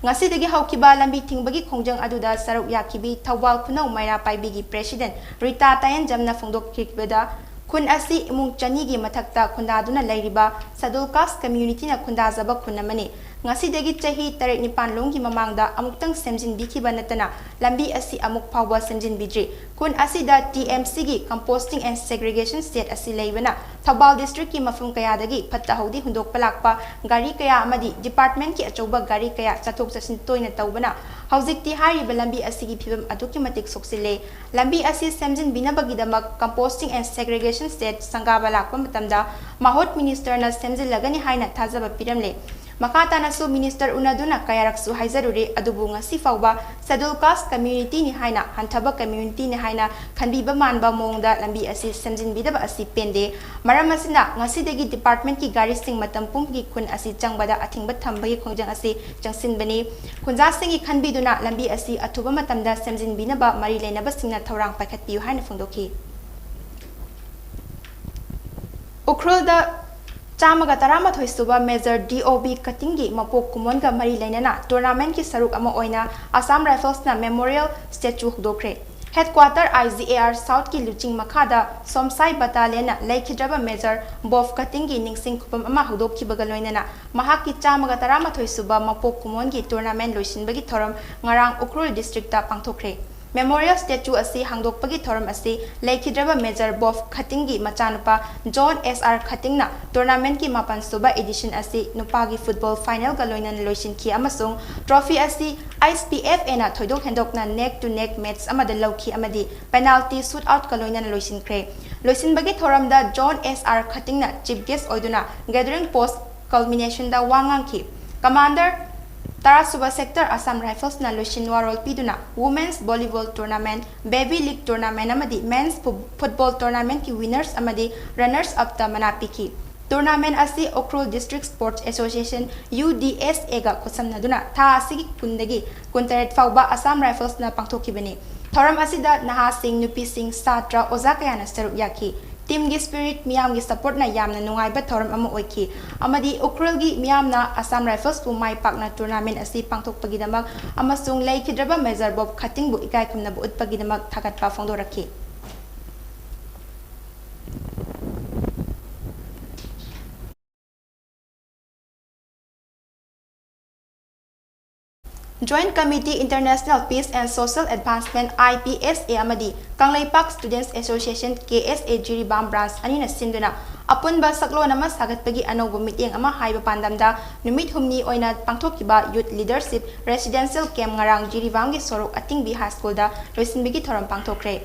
ꯉꯁꯤꯗꯒꯤ ꯍꯧꯈꯤꯕ ꯂꯝꯕꯤ ꯊꯤꯡꯕꯒꯤ ꯈꯣꯡꯖꯪ ꯑꯗꯨꯗ ꯁꯔꯨꯛ ꯌꯥꯈꯤꯕꯤ ꯊꯧꯕꯥꯜ ꯈꯨꯅꯧ ꯃꯩꯔꯥ ꯄꯥꯏꯕꯤꯒꯤ ꯄ꯭ꯔꯦꯁꯤꯗꯦꯟꯠ ꯔꯤꯇꯥ ꯇꯥꯌꯦꯟꯖꯝꯅ ꯐꯣꯡꯗꯣꯛꯈꯤꯕꯗ, ꯈꯨꯟ ꯑꯁꯤ ꯏꯃꯨꯡ ꯆꯅꯤꯒꯤ ꯃꯊꯛꯇ ꯈꯨꯟꯗꯥꯗꯨꯅ ꯂꯩꯔꯤꯕ Scheduled Caste communityꯅ ꯈꯨꯟꯗꯥꯖꯕ ꯈꯨꯟ ꯑꯃꯅꯤ꯫ ꯉꯁꯤꯗꯒꯤ ꯆꯍꯤ ꯇꯔꯦꯠ ꯅꯤꯄꯥꯟ ꯂꯣꯝꯒꯤ ꯃꯃꯥꯡꯗ ꯑꯃꯨꯛꯇꯪ ꯁꯦꯝꯖꯤꯟꯕꯤꯈꯤꯕ ꯅꯠꯇꯅ ꯂꯝꯕꯤ ꯑꯁꯤ ꯑꯃꯨꯛ ꯐꯥꯎꯕ ꯁꯦꯝꯖꯤꯟꯕꯤꯗ꯭ꯔꯤ꯫ ꯈꯨꯟ ꯑꯁꯤꯗ ꯇꯤ ꯑꯦꯝ ꯁꯤꯒꯤ Composting and Segregation Shed ꯑꯁꯤ ꯂꯩꯕꯅ ꯊꯧꯕꯥꯜ ꯗꯤꯁꯇ꯭ꯔꯤꯛꯀꯤ ꯃꯐꯝ ꯀꯌꯥꯗꯒꯤ ꯐꯠꯇ ꯍꯥꯎꯗꯤ ꯍꯨꯟꯗꯣꯛꯄ ꯂꯥꯛꯄ ꯒꯥꯔꯤ ꯀꯌꯥ ꯑꯃꯗꯤ ꯗꯤꯄꯥꯔꯠꯃꯦꯟꯠꯀꯤ ꯑꯆꯧꯕ ꯒꯥꯔꯤ ꯀꯌꯥ ꯆꯠꯊꯣꯛ ꯆꯠꯁꯤꯟ ꯇꯣꯏꯅ ꯇꯧꯕꯅ ꯍꯧꯖꯤꯛꯇꯤ ꯍꯥꯏꯔꯤꯕ ꯂꯝꯕꯤ ꯑꯁꯤꯒꯤ ꯐꯤꯕꯝ ꯑꯗꯨꯛꯀꯤ ꯃꯇꯤꯛ ꯁꯣꯛꯆꯤꯜꯂꯦ꯫ ꯂꯝꯕꯤ ꯑꯁꯤ ꯁꯦꯝꯖꯤꯟꯕꯤꯅꯕꯒꯤꯗꯃꯛ Composting and Segregation Shed ꯁꯪꯒꯥꯕ ꯂꯥꯛꯄ ꯃꯇꯝꯗ ꯃꯍꯨꯠ ꯃꯤꯅꯤꯁꯇꯔꯅ ꯁꯦꯝꯖꯤꯜꯂꯒꯅꯤ ꯍꯥꯏꯅ ꯊꯥꯖꯕ ꯄꯤꯔꯝꯂꯦ꯫ ꯃꯈꯥ ꯇꯥꯅꯁꯨ ꯃꯤꯅꯤꯁꯇꯔ ꯎꯅꯗꯨꯅ ꯀꯌꯥꯔꯛꯁꯨ ꯍꯥꯏꯖꯔꯨꯔꯦ, ꯑꯗꯨꯕꯨ ꯉꯁꯤ ꯐꯥꯎꯕ ꯁꯦꯗꯨꯜ ꯀꯥꯁ ꯀꯝꯃ꯭ꯌꯨꯅꯤꯇꯤꯅꯤ ꯍꯥꯏꯅ, ꯍꯟꯊꯕ ꯀꯝꯃ꯭ꯌꯨꯅꯤꯇꯤꯅꯤ ꯍꯥꯏꯅ ꯈꯟꯕꯤꯕ ꯃꯥꯟꯕ ꯃꯑꯣꯡꯗ ꯂꯝꯕꯤ ꯑꯁꯤ ꯁꯦꯝꯖꯤꯟꯕꯤꯗꯕ ꯑꯁꯤ ꯄꯦꯟꯗꯦ꯫ ꯃꯔꯝ ꯑꯁꯤꯅ ꯉꯁꯤꯗꯒꯤ ꯗꯤꯄꯥꯔꯠꯃꯦꯟꯠꯀꯤ ꯒꯥꯔꯤꯁꯤꯡ ꯃꯇꯝ ꯄꯨꯝꯕꯒꯤ ꯈꯨꯟ ꯑꯁꯤ ꯆꯪꯕꯗ ꯑꯊꯤꯡꯕ ꯊꯝꯕꯒꯤ ꯈꯣꯡꯖꯪ ꯑꯁꯤ ꯆꯪꯁꯤꯟꯕꯅꯤ꯫ ꯈꯨꯟꯖꯥꯁꯤꯡꯒꯤ ꯈꯟꯕꯤꯗꯨꯅ ꯂꯝꯕꯤ ꯑꯁꯤ ꯑꯊꯨꯕ ꯃꯇꯝꯗ ꯁꯦꯝꯖꯤꯟꯕꯤꯅꯕ ꯃꯔꯤ ꯂꯩꯅꯕꯁꯤꯡꯅ ꯊꯧꯔꯥꯡ ꯄꯥꯏꯈꯠꯄꯤꯌꯨ ꯍꯥꯏꯅ ꯐꯣꯡꯗꯣꯛꯈꯤ꯫ ꯎꯈ꯭ꯔꯨꯜꯗ ꯆꯥꯝꯃꯒ ꯇꯔꯥꯃꯥꯊꯣꯏ ꯁꯨꯕ ꯃꯦꯖꯔ ꯗꯤ ꯑꯣ ꯕꯤ ꯀꯇꯤꯡꯒꯤ ꯃꯄꯣꯛ ꯀꯨꯝꯑꯣꯟꯒ ꯃꯔꯤ ꯂꯩꯅꯅ ꯇꯣꯔꯅꯥꯃꯦꯟꯠꯀꯤ ꯁꯔꯨꯛ ꯑꯃ ꯑꯣꯏꯅ ꯑꯁꯥꯝ ꯔꯥꯏꯐꯜꯁꯅ ꯃꯦꯃꯣꯔꯤꯌꯦꯜ ꯁ꯭ꯇꯦꯆꯨ ꯍꯧꯗꯣꯛꯈ꯭ꯔꯦ꯫ Headquarter I G A R ꯁꯥꯎꯠꯀꯤ ꯂꯨꯆꯤꯡ ꯃꯈꯥꯗ ꯁꯣꯝꯁꯥꯏ ꯕꯇꯥꯂꯤꯌꯟꯅ ꯂꯩꯈꯤꯗ꯭ꯔꯕ ꯃꯦꯖꯔ ꯕꯣꯕ ꯀꯇꯤꯡꯒꯤ ꯅꯤꯡꯁꯤꯡ ꯈꯨꯕꯝ ꯑꯃ ꯍꯧꯗꯣꯛꯈꯤꯕꯒ ꯂꯣꯏꯅꯅ ꯃꯍꯥꯛꯀꯤ ꯆꯥꯝꯃꯒ ꯇꯔꯥꯃꯥꯊꯣꯏ ꯁꯨꯕ ꯃꯄꯣꯛ ꯀꯨꯝꯑꯣꯟꯒꯤ ꯇꯣꯔꯅꯥꯃꯦꯟꯠ ꯂꯣꯏꯁꯤꯟꯕꯒꯤ ꯊꯧꯔꯝ ꯉꯔꯥꯡ ꯎꯈ꯭ꯔꯨꯜ ꯗꯤꯁꯇ꯭ꯔꯤꯛꯇ ꯄꯥꯡꯊꯣꯛꯈ꯭ꯔꯦ꯫ ꯃꯦꯃꯣꯔꯤꯌꯦꯜ ꯁ꯭ꯇꯦꯆꯨ ꯑꯁꯤ ꯍꯥꯡꯗꯣꯛꯄꯒꯤ ꯊꯧꯔꯝ ꯑꯁꯤ ꯂꯩꯈꯤꯗ꯭ꯔꯕ ꯃꯦꯖꯔ ꯕꯣꯕ ꯈꯇꯤꯡꯒꯤ ꯃꯆꯥꯅꯨꯄꯥ ꯖꯣꯟ ꯑꯦꯁ ꯑꯥꯔ ꯈꯇꯤꯡꯅ ꯇꯣꯔꯅꯥꯃꯦꯟꯠꯀꯤ ꯃꯥꯄꯟ ꯁꯨꯕ ꯏꯗꯤꯁꯟ ꯑꯁꯤ ꯅꯨꯄꯥꯒꯤ ꯐꯨꯠꯕꯣꯜ ꯐꯥꯏꯅꯦꯜꯒ ꯂꯣꯏꯅꯅ ꯂꯣꯏꯁꯤꯟꯈꯤ ꯑꯃꯁꯨꯡ ꯇ꯭ꯔꯣꯐꯤ ꯑꯁꯤ ꯑꯥꯏ ꯑꯦꯁ ꯄꯤ ꯑꯦꯐ ꯑꯦꯅ ꯊꯣꯏꯗꯣꯛ ꯍꯦꯟꯗꯣꯛꯅ ꯅꯦꯛ ꯇꯨ ꯅꯦꯛ ꯃꯦꯆ ꯑꯃꯗ ꯂꯧꯈꯤ ꯑꯃꯗꯤ ꯄꯦꯅꯥꯜꯇꯤ ꯁꯨꯠ ꯑꯥꯎꯠꯀ ꯂꯣꯏꯅꯅ ꯂꯣꯏꯁꯤꯟꯈ꯭ꯔꯦ꯫ ꯂꯣꯏꯁꯤꯟꯕꯒꯤ ꯊꯧꯔꯝꯗ ꯖꯣꯟ ꯑꯦꯁ ꯑꯥꯔ ꯈꯇꯤꯡꯅ ꯆꯤꯐ ꯒꯦꯁ ꯑꯣꯏꯗꯨꯅ ꯒꯦꯗꯔꯤꯡ ꯄꯣꯁ ꯀꯜꯃꯤꯅꯦꯁꯟꯗ ꯋꯥ ꯉꯥꯡꯈꯤ꯫ ꯀꯃꯥꯟꯗꯔ ꯇꯔꯥꯁꯨꯕ ꯁꯦꯛꯇꯔ ꯑꯁꯥꯝ ꯔꯥꯏꯐꯜꯁꯅ ꯂꯣꯏꯁꯤꯟ ꯋꯥꯔꯣꯜ ꯄꯤꯗꯨꯅ women's volleyball tournament, baby league tournament ꯑꯃꯗꯤ ꯃꯦꯟꯁ ꯐꯨ-, ꯐꯨꯠꯕꯣꯜ ꯇꯣꯔꯅꯥꯃꯦꯟꯠꯀꯤ ꯋꯤꯅꯔꯁ ꯑꯃꯗꯤ ꯔꯟꯅꯔꯁ ꯑꯞꯇ ꯃꯅꯥ ꯄꯤꯈꯤ꯫ ꯇꯣꯔꯅꯥꯃꯦꯟꯠ ꯑꯁꯤ Ukhrul district sports association, U D S ꯑꯦꯒ ꯈꯨꯠꯁꯝꯅꯗꯨꯅ ꯊꯥ ꯑꯁꯤꯒꯤ ꯀꯨꯟꯗꯒꯤ ꯀꯨꯟꯇꯔꯦꯠ ꯐꯥꯎꯕ ꯑꯁꯥꯝ ꯔꯥꯏꯐꯜꯁꯅ ꯄꯥꯡꯊꯣꯛꯈꯤꯕꯅꯤ꯫ ꯊꯧꯔꯝ ꯑꯁꯤꯗ ꯅꯍꯥꯁꯤꯡ, ꯅꯨꯄꯤꯁꯤꯡ, ꯁꯥꯇ꯭ꯔ, ꯑꯣꯖꯥ ꯀꯌꯥꯅ ꯁꯔꯨꯛ ꯌꯥꯈꯤ꯫ ꯇꯤꯝꯒꯤ ꯁ꯭ꯄꯤꯔꯤꯠ, ꯃꯤꯌꯥꯝꯒꯤ ꯁꯄꯣꯔꯠꯅ ꯌꯥꯝꯅ ꯅꯨꯡꯉꯥꯏꯕ ꯊꯧꯔꯝ ꯑꯃ ꯑꯣꯏꯈꯤ ꯑꯃꯗꯤ ꯎꯈ꯭ꯔꯨꯜꯒꯤ ꯃꯤꯌꯥꯝꯅ ꯑꯁꯥꯝ ꯔꯥꯏꯐꯜꯁꯄꯨ ꯃꯥꯏ ꯄꯥꯛꯅ ꯇꯣꯔꯅꯥꯃꯦꯟꯠ ꯑꯁꯤ ꯄꯥꯡꯊꯣꯛꯄꯒꯤꯗꯃꯛ ꯑꯃꯁꯨꯡ ꯂꯩꯈꯤꯗ꯭ꯔꯕ ꯃꯦꯖꯔ ꯕꯣꯕ ꯈꯇꯤꯡꯕꯨ ꯏꯀꯥꯏ ꯈꯨꯝꯅꯕ ꯎꯠꯄꯒꯤꯗꯃꯛ ꯊꯥꯒꯠꯄ ꯐꯣꯡꯗꯣꯔꯛꯈꯤ꯫ Joint Committee International Peace and Social Advancement, I P S A, ꯑꯃꯗꯤ Kangleipak Students Association, K S A, Jiribam branch ꯑꯅꯤꯅ ꯁꯤꯟꯗꯨꯅ ꯑꯄꯨꯟꯕ ꯁꯛꯂꯣꯟ ꯑꯃ ꯁꯥꯒꯠꯄꯒꯤ ꯑꯅꯧꯕ ꯃꯤꯠꯌꯦꯡ ꯑꯃ ꯍꯥꯏꯕ ꯄꯥꯟꯗꯝꯗ ꯅꯨꯃꯤꯠ ꯍꯨꯝꯅꯤ ꯑꯣꯏꯅ ꯄꯥꯡꯊꯣꯛꯈꯤꯕ Youth Leadership Residential Camp ꯉꯔꯥꯡ ꯖꯤꯔꯤꯕꯥꯝꯒꯤ ꯁꯣꯔꯣꯛ ꯑꯇꯤꯡꯕꯤ ꯍꯥꯏ ꯁ꯭ꯀꯨꯜꯗ ꯂꯣꯏꯁꯤꯟꯕꯒꯤ ꯊꯧꯔꯝ ꯄꯥꯡꯊꯣꯛꯈ꯭ꯔꯦ꯫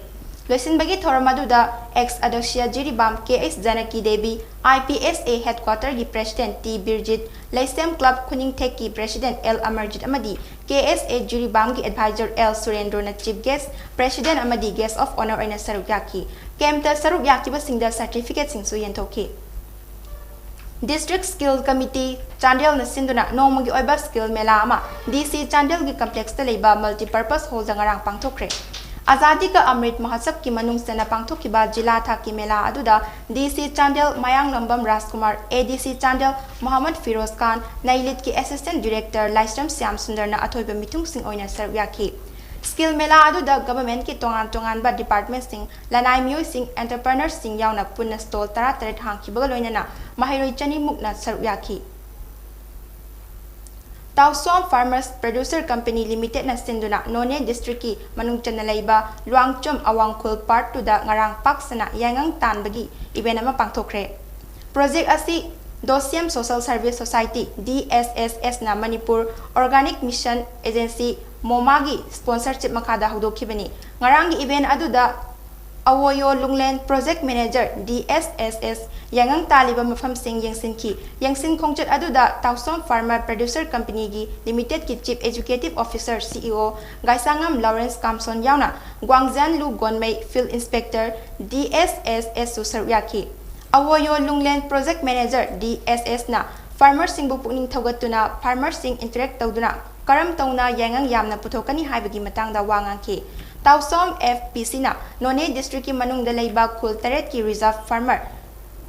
ꯂꯣꯏꯁꯤꯟꯕꯒꯤ ꯊꯧꯔꯝ ꯑꯗꯨꯗ ꯑꯦꯛꯁ ꯑꯗꯣꯁꯤꯌꯥ Jiribam K H Janaki Devi, I P S A ꯍꯦꯗꯀ꯭ꯋꯥꯇꯔꯒꯤ president T Birjit, Leishem club ꯈꯨꯅꯤꯡꯊꯦꯛꯀꯤ ꯄ꯭ꯔꯦꯁꯤꯗꯦꯟꯠ ꯑꯦꯜ ꯑꯃꯔꯖꯤꯠ ꯑꯃꯗꯤ ꯀꯦ ꯑꯦꯁ ꯑꯦ ꯖꯤꯔꯤꯕꯥꯝꯒꯤ ꯑꯦꯗꯚꯥꯏꯖꯔ ꯑꯦꯜ ꯁꯨꯔꯦꯟꯗ꯭ꯔꯣꯅ ꯆꯤꯐ ꯒꯦꯁ꯭ꯠ, ꯄ꯭ꯔꯦꯁꯤꯗꯦꯟꯠ ꯑꯃꯗꯤ ꯒꯦꯁ꯭ꯠ ꯑꯣꯐ ꯑꯣꯅꯔ ꯑꯣꯏꯅ ꯁꯔꯨꯛ ꯌꯥꯈꯤ꯫ ꯀꯦꯝꯞꯇ ꯁꯔꯨꯛ ꯌꯥꯈꯤꯕꯁꯤꯡꯗ ꯁꯔꯇꯤꯐꯤꯀꯦꯠꯁꯤꯡꯁꯨ ꯌꯦꯟꯊꯣꯛꯈꯤ꯫ ꯗꯤꯁꯇ꯭ꯔꯤꯛ ꯁ꯭ꯀꯤꯜ ꯀꯃꯤꯇꯤ ꯆꯥꯟꯗꯦꯜꯅ ꯁꯤꯟꯗꯨꯅ ꯅꯣꯡꯃꯒꯤ ꯑꯣꯏꯕ ꯁ꯭ꯀꯤꯜ ꯃꯦꯂꯥ ꯑꯃ ꯗꯤ ꯁꯤ ꯆꯥꯟꯗꯦꯜꯒꯤ ꯀꯝꯄ꯭ꯂꯦꯛꯁꯇ ꯂꯩꯕ ꯃꯜꯇꯤꯄꯔꯄꯁ ꯍꯣꯜꯗ ꯉꯔꯥꯡ ꯄꯥꯡꯊꯣꯛꯈ꯭ꯔꯦ꯫ ꯑꯖꯥꯗꯤ ꯀ ꯑꯃ꯭ꯔꯤꯠ ꯃꯍꯣꯠꯁꯕꯀꯤ ꯃꯅꯨꯡ ꯆꯟꯅ ꯄꯥꯡꯊꯣꯛꯈꯤꯕ ꯖꯤꯂꯥ ꯊꯥꯛꯀꯤ ꯃꯦꯂꯥ ꯑꯗꯨꯗ ꯗꯤ ꯁꯤ ꯆꯥꯟꯗꯦꯜ ꯃꯌꯥꯡꯂꯝꯕꯝ ꯔꯥꯖꯀꯨꯃꯥꯔ, ꯑꯦ ꯗꯤ ꯁꯤ ꯆꯥꯟꯗꯦꯜ ꯃꯣꯍꯝꯃꯗ ꯐꯤꯔꯣꯖ ꯈꯥꯟ, ꯅꯩꯂꯤꯠꯀꯤ ꯑꯦꯁꯤꯁꯇꯦꯟꯠ ꯗꯤꯔꯦꯛꯇꯔ ꯂꯥꯏꯁ꯭ꯔꯝ ꯁ꯭ꯌꯥꯝ ꯁꯨꯟꯗꯔꯅ ꯑꯊꯣꯏꯕ ꯃꯤꯊꯨꯡꯁꯤꯡ ꯑꯣꯏꯅ ꯁꯔꯨꯛ ꯌꯥꯈꯤ꯫ ꯁ꯭ꯀꯤꯜ ꯃꯦꯂꯥ ꯑꯗꯨꯗ ꯒꯚꯔꯟꯃꯦꯟꯠꯀꯤ ꯇꯣꯉꯥꯟ ꯇꯣꯉꯥꯟꯕ ꯗꯤꯄꯥꯔꯠꯃꯦꯟꯠꯁꯤꯡ, ꯂꯅꯥꯏ ꯃꯤꯑꯣꯏꯁꯤꯡ, ꯑꯦꯟꯇꯔꯄ꯭ꯔꯦꯅꯔꯁꯤꯡ ꯌꯥꯎꯅ ꯄꯨꯟꯅ ꯁ꯭ꯇꯣꯜ ꯇꯔꯥꯇꯔꯦꯠ ꯍꯥꯡꯈꯤꯕꯒ ꯂꯣꯏꯅꯅ ꯃꯍꯩꯔꯣꯏ ꯆꯅꯤꯃꯨꯛꯅ ꯁꯔꯨꯛ ꯌꯥꯈꯤ꯫ ꯇꯥꯎꯁꯣꯝ ꯐꯥꯔꯃꯔꯁ ꯄ꯭ꯔꯗ꯭ꯌꯨꯁꯔ ꯀꯝꯄꯦꯅꯤ ꯂꯤꯃꯤꯇꯦꯗꯅ ꯁꯤꯟꯗꯨꯅ ꯅꯣꯅꯦ ꯗꯤꯁꯇ꯭ꯔꯤꯛꯀꯤ ꯃꯅꯨꯡ ꯆꯟꯅ ꯂꯩꯕ ꯂꯨꯋꯥꯡꯆꯝ ꯑꯋꯥꯡꯈꯨꯜ ꯄꯥꯔꯠ ꯇꯨꯗ ꯉꯔꯥꯡ ꯄꯥꯛ ꯁꯟꯅ ꯌꯥꯏꯉꯪ ꯇꯥꯟꯕꯒꯤ ꯏꯚꯦꯟꯠ ꯑꯃ ꯄꯥꯡꯊꯣꯛꯈ꯭ꯔꯦ꯫ ꯄ꯭ꯔꯣꯖꯦꯛ ꯑꯁꯤ ꯗꯣꯁꯤꯌꯝ social service society, D S S ꯑꯦꯁꯅ ꯃꯅꯤꯄꯨꯔ ꯑꯣꯔꯒꯥꯅꯤꯛ ꯃꯤꯁꯟ ꯑꯦꯖꯦꯟꯁꯤ, ꯃꯣꯃꯥꯒꯤ ꯁ꯭ꯄꯣꯟꯁꯔꯁꯤꯞ ꯃꯈꯥꯗ ꯍꯧꯗꯣꯛꯈꯤꯕꯅꯤ꯫ ꯉꯔꯥꯡꯒꯤ ꯏꯚꯦꯟꯠ ꯑꯗꯨꯗ ꯑꯋꯣꯌꯣ ꯂꯨꯡꯂꯦꯟ ꯄ꯭ꯔꯣꯖꯦꯛ ꯃꯦꯅꯦꯖꯔ, ꯗꯤ ꯑꯦꯁ ꯑꯦꯁ ꯑꯦꯁ, ꯌꯥꯏꯉꯪ ꯇꯥꯜꯂꯤꯕ ꯃꯐꯝꯁꯤꯡ ꯌꯦꯡꯁꯤꯟꯈꯤ꯫ ꯌꯦꯡꯁꯤꯟ ꯈꯣꯡꯆꯠ ꯑꯗꯨꯗ ꯇꯥꯎꯁꯣꯝ ꯐꯥꯔꯃꯔ ꯄ꯭ꯔꯗ꯭ꯌꯨꯁꯔ ꯀꯝꯄꯦꯅꯤꯒꯤ ꯂꯤꯃꯤꯇꯦꯗꯀꯤ ꯆꯤꯐ ꯑꯦꯛꯖꯤꯀ꯭ꯌꯨꯇꯤꯚ ꯑꯣꯐꯤꯁꯔ, ꯁꯤ ꯏ ꯑꯣ, ꯒꯥꯏꯁꯥꯉꯝ ꯂꯣꯔꯦꯟꯁ ꯀꯥꯝꯁꯣꯟ ꯌꯥꯎꯅ ꯒ꯭ꯋꯥꯡꯖꯟ ꯂꯨ ꯒꯣꯟꯃꯩ, ꯐꯤꯜꯗ ꯏꯟꯁꯄꯦꯛꯇꯔ, ꯗꯤ ꯑꯦꯁ ꯑꯦꯁ ꯑꯦꯁꯁꯨ ꯁꯔꯨꯛ ꯌꯥꯈꯤ꯫ ꯑꯋꯣꯌꯣ ꯂꯨꯡꯂꯦꯟ ꯄ꯭ꯔꯣꯖꯦꯛ ꯃꯦꯅꯦꯖꯔ, ꯗꯤ ꯑꯦꯁ ꯑꯦꯁꯅ ꯐꯥꯔꯃꯔꯁꯤꯡꯕꯨ ꯄꯨꯛꯅꯤꯡ ꯊꯧꯒꯠꯇꯨꯅ ꯐꯥꯔꯃꯔꯁꯤꯡ ꯏꯟꯇꯔꯦꯛ ꯇꯧꯗꯨꯅ ꯀꯔꯝ ꯇꯧꯅ ꯌꯥꯏꯉꯪ ꯌꯥꯝꯅ ꯄꯨꯊꯣꯛꯀꯅꯤ ꯍꯥꯏꯕꯒꯤ ꯃꯇꯥꯡꯗ ꯋꯥ ꯉꯥꯡꯈꯤ꯫ ꯇꯥꯎꯁꯣꯝ ꯑꯦꯐ ꯄꯤ ꯁꯤꯅ ꯅꯣꯅꯦ ꯗꯤꯁꯇ꯭ꯔꯤꯛꯀꯤ ꯃꯅꯨꯡꯗ ꯂꯩꯕ ꯈꯨꯜ ꯇꯔꯦꯠꯀꯤ ꯔꯤꯖꯥꯔꯚ ꯐꯥꯔꯃꯔ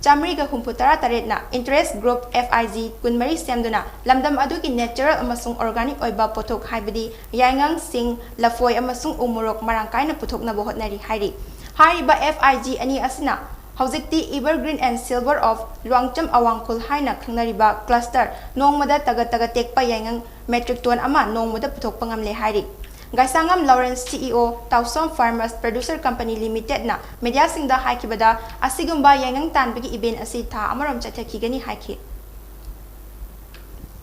ꯆꯥꯃꯔꯤꯒ ꯍꯨꯝꯐꯨ ꯇꯔꯥ ꯇꯔꯦꯠꯅ ꯏꯟꯇꯔꯦꯁ ꯒ꯭ꯔꯨꯞ, ꯑꯦꯐ ꯑꯥꯏ ꯖꯤ, ꯀꯨꯟꯃꯔꯤ ꯁꯦꯝꯗꯨꯅ ꯂꯝꯗꯝ ꯑꯗꯨꯒꯤ ꯅꯦꯆꯔꯦꯜ ꯑꯃꯁꯨꯡ ꯑꯣꯔꯒꯥꯅꯤꯛ ꯑꯣꯏꯕ ꯄꯣꯠꯊꯣꯛ ꯍꯥꯏꯕꯗꯤ ꯌꯥꯏꯉꯪ, ꯁꯤꯡ, ꯂꯐꯣꯏ ꯑꯃꯁꯨꯡ ꯎ ꯃꯣꯔꯣꯛ ꯃꯔꯥꯡ ꯀꯥꯏꯅ ꯄꯨꯊꯣꯛꯅꯕ ꯍꯣꯠꯅꯔꯤ ꯍꯥꯏꯔꯤ꯫ ꯍꯥꯏꯔꯤꯕ ꯑꯦꯐ ꯑꯥꯏ ꯖꯤ ꯑꯅꯤ ꯑꯁꯤꯅ ꯍꯧꯖꯤꯛꯇꯤ Evergreen and Silver of ꯂꯨꯋꯥꯡꯆꯝ ꯑꯋꯥꯡꯈꯨꯜ ꯍꯥꯏꯅ ꯈꯪꯅꯔꯤꯕ ꯀ꯭ꯂꯁꯇꯔ ꯅꯣꯡꯃꯗ ꯇꯒꯠ ꯇꯒꯠ ꯇꯦꯛꯄ ꯌꯥꯏꯉꯪ ꯃꯦꯇ꯭ꯔꯤꯛ ꯇꯣꯟ ꯑꯃ ꯅꯣꯡꯃꯗ ꯄꯨꯊꯣꯛꯄ ꯉꯝꯂꯦ ꯍꯥꯏꯔꯤ꯫ ꯒꯥꯏꯁꯥꯉꯝ ꯂꯣꯔꯦꯟꯁ, ꯁꯤ ꯏ ꯑꯣ, ꯇꯥꯎꯁꯣꯝ ꯐꯥꯔꯃꯔꯁ ꯄ꯭ꯔꯗ꯭ꯌꯨꯁꯔ ꯀꯝꯄꯦꯅꯤ ꯂꯤꯃꯤꯇꯦꯗꯅ ꯃꯤꯗꯤꯌꯥꯁꯤꯡꯗ ꯍꯥꯏꯈꯤꯕꯗ, ꯑꯁꯤꯒꯨꯝꯕ ꯌꯥꯏꯉꯪ ꯇꯥꯟꯕꯒꯤ ꯏꯚꯦꯟꯠ ꯑꯁꯤ ꯊꯥ ꯑꯃꯔꯣꯝ ꯆꯠꯊꯈꯤꯒꯅꯤ ꯍꯥꯏꯈꯤ꯫